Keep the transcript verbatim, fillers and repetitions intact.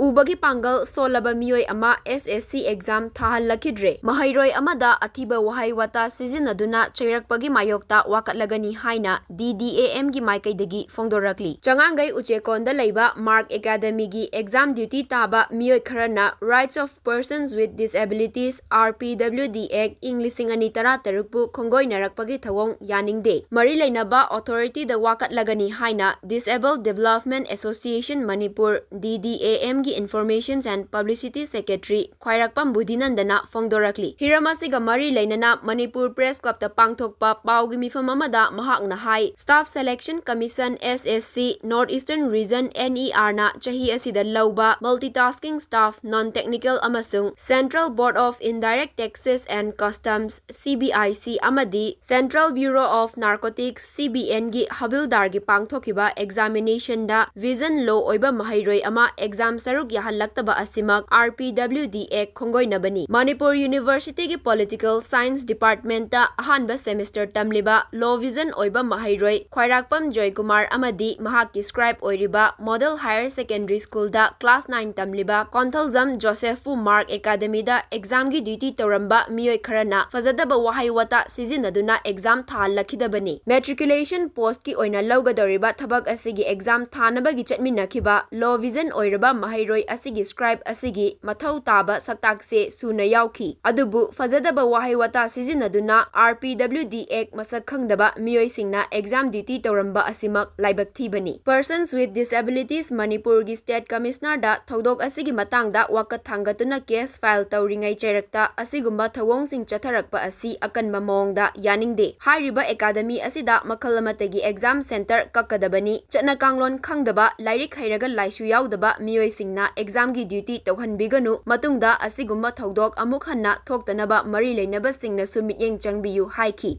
ꯎꯕꯒꯤ ꯄꯥꯡꯒꯜ ꯁꯣꯜꯂꯕ ꯃꯤꯑꯣꯏ ꯑꯃ S S C exam ꯊꯥꯍꯜꯂꯛꯈꯤꯗ꯭ꯔꯦ꯫ ꯃꯍꯩꯔꯣꯏ ꯑꯃꯗ ꯑꯊꯤꯕ ꯋꯥꯍꯩ ꯋꯥꯇꯥ ꯁꯤꯖꯤꯟꯅꯗꯨꯅ ꯆꯩꯔꯛꯄꯒꯤ ꯃꯥꯌꯣꯛꯇ ꯋꯥꯀꯠꯂꯒꯅꯤ ꯍꯥꯏꯅ D D A M ꯒꯤ ꯃꯥꯏꯀꯩꯗꯒꯤ ꯐꯣꯡꯗꯣꯔꯛꯂꯤ꯫ ꯆꯉꯥꯡꯒꯩ ꯎꯆꯦꯛꯀꯣꯟꯗ ꯂꯩꯕ MARC Academy ꯒꯤ exam duty ꯇꯥꯕ ꯃꯤꯑꯣꯏ ꯈꯔꯅ Rights of Persons with Disabilities, R P W D Act, ꯏꯪ ꯂꯤꯁꯤꯡ ꯑꯅꯤ ꯇꯔꯥꯇꯔꯨꯛ ꯄꯨ ꯈꯣꯡꯒꯣꯏꯅꯔꯛꯄꯒꯤ ꯊꯧꯑꯣꯡ ꯌꯥꯅꯤꯡꯗꯦ꯫ ꯃꯔꯤ ꯂꯩꯅꯕ authority ꯗ ꯋꯥꯀꯠꯂꯒꯅꯤ ꯍꯥꯏꯅ Disabled Development Association Manipur, D D A M ꯒꯤ Informations and Publicity Secretary ꯈ꯭ꯋꯥꯏꯔꯥꯛꯄꯝ ꯕꯨꯙꯤꯅꯟꯗꯅ ꯐꯣꯡꯗꯣꯔꯛꯂꯤ꯫ ꯍꯤꯔꯝ ꯑꯁꯤꯒ ꯃꯔꯤ ꯂꯩꯅꯅ Manipur Press Club ꯇ ꯄꯥꯡꯊꯣꯛꯄ ꯄꯥꯎꯒꯤ ꯃꯤꯐꯝ ꯑꯃꯗ ꯃꯍꯥꯛꯅ ꯍꯥꯏ, Staff Selection Commission, S S C, North Eastern Region, N E R ꯅ ꯆꯍꯤ ꯑꯁꯤꯗ ꯂꯧꯕ multitasking staff, non-technical ꯑꯃꯁꯨꯡ Central Board of Indirect Taxes and Customs, C B I C, ꯑꯃꯗꯤ Central Bureau of Narcotics, C B N ꯒꯤ ꯍꯕꯤꯜꯗꯥꯔꯒꯤ ꯄꯥꯡꯊꯣꯛꯈꯤꯕ examination ꯗ vision low ꯑꯣꯏꯕ ꯃꯍꯩꯔꯣꯏ ꯑꯃ exam ꯁꯔꯨꯛ ꯌꯥꯍꯜꯂꯛꯇꯕ ꯑꯁꯤꯃꯛ R P W D Act ꯈꯣꯡꯒꯣꯏꯅꯕꯅꯤ꯫ Manipur University ꯒꯤ Political Science Department ꯇ ꯑꯍꯥꯟꯕ semester ꯇꯝꯂꯤꯕ low vision ꯑꯣꯏꯕ ꯃꯍꯩꯔꯣꯏ ꯈ꯭ꯋꯥꯏꯔꯥꯛꯄꯝ ꯖꯣꯏꯀꯨꯃꯥꯔ ꯑꯃꯗꯤ ꯃꯍꯥꯛꯀꯤ scribe ꯑꯣꯏꯔꯤꯕ Model Higher Secondary School ꯗ class nine ꯇꯝꯂꯤꯕ ꯀꯣꯟꯊꯧꯖꯝ ꯖꯣꯁꯦꯐꯄꯨ MARC Academy ꯗ exam ꯒꯤ duty ꯇꯧꯔꯝꯕ ꯃꯤꯑꯣꯏ ꯈꯔꯅ ꯐꯖꯗꯕ ꯋꯥꯍꯩ ꯋꯥꯇꯥ ꯁꯤꯖꯤꯟꯅꯗꯨꯅ exam ꯊꯥꯍꯜꯂꯛꯈꯤꯗꯕꯅꯤ꯫ Matriculation post ꯀꯤ ꯑꯣꯏꯅ ꯂꯧꯒꯗꯧꯔꯤꯕ ꯊꯕꯛ ꯑꯁꯤꯒꯤ exam ꯊꯥꯅꯕꯒꯤ ꯆꯠꯃꯤꯟꯅꯈꯤꯕ low vision ꯑꯣꯏꯔꯕ ꯃꯍꯩꯔꯣꯏ ꯑꯁꯤꯒꯤ scribe ꯑꯁꯤꯒꯤ ꯃꯊꯧ ꯇꯥꯕ ꯁꯛꯇꯥꯛꯁꯦ ꯁꯨꯅ ꯌꯥꯎꯈꯤ꯫ ꯑꯗꯨꯕꯨ ꯐꯖꯗꯕ ꯋꯥꯍꯩ ꯋꯥꯇꯥ ꯁꯤꯖꯤꯟꯅꯗꯨꯅ R P W D Act ꯃꯁꯛ ꯈꯪꯗꯕ ꯃꯤꯑꯣꯏꯁꯤꯡꯅ exam duty ꯇꯧꯔꯝꯕ ꯑꯁꯤꯃꯛ ꯂꯥꯏꯕꯛ ꯊꯤꯕꯅꯤ꯫ Persons with Disabilities ꯃꯅꯤꯄꯨꯔꯒꯤ State Commissioner ꯗ ꯊꯧꯗꯣꯛ ꯑꯁꯤꯒꯤ ꯃꯇꯥꯡꯗ ꯋꯥꯀꯠ ꯊꯥꯡꯒꯠꯇꯨꯅ case file ꯇꯧꯔꯤꯉꯩ ꯆꯩꯔꯛꯇ ꯑꯁꯤꯒꯨꯝꯕ ꯊꯧꯑꯣꯡꯁꯤꯡ ꯆꯠꯊꯔꯛꯄ ꯑꯁꯤ ꯑꯀꯟꯕ ꯃꯑꯣꯡꯗ ꯌꯥꯅꯤꯡꯗꯦ꯫ ꯍꯥꯏꯔꯤꯕ academy ꯑꯁꯤꯗ ꯃꯈꯜ ꯑꯃꯠꯇꯒꯤ exam center ꯀꯛꯀꯗꯕꯅꯤ꯫ ꯆꯠꯅ ꯀꯥꯡꯂꯣꯟ ꯈꯪꯗꯕ, ꯂꯥꯏꯔꯤꯛ ꯍꯩꯔꯒ ꯂꯥꯏꯁꯨ ꯌꯥꯎꯗꯕ ꯃꯤꯑꯣꯏꯁꯤꯡꯅ exam ꯒꯤ duty ꯇꯧꯍꯟꯕꯤꯒꯅꯨ꯫ ꯃꯇꯨꯡꯗ ꯑꯁꯤꯒꯨꯝꯕ ꯊꯧꯗꯣꯛ ꯑꯃꯨꯛ ꯍꯟꯅ ꯊꯣꯛꯇꯅꯕ ꯃꯔꯤ ꯂꯩꯅꯕꯁꯤꯡꯅꯁꯨ ꯃꯤꯠꯌꯦꯡ ꯆꯪꯕꯤꯌꯨ ꯍꯥꯏꯈꯤ꯫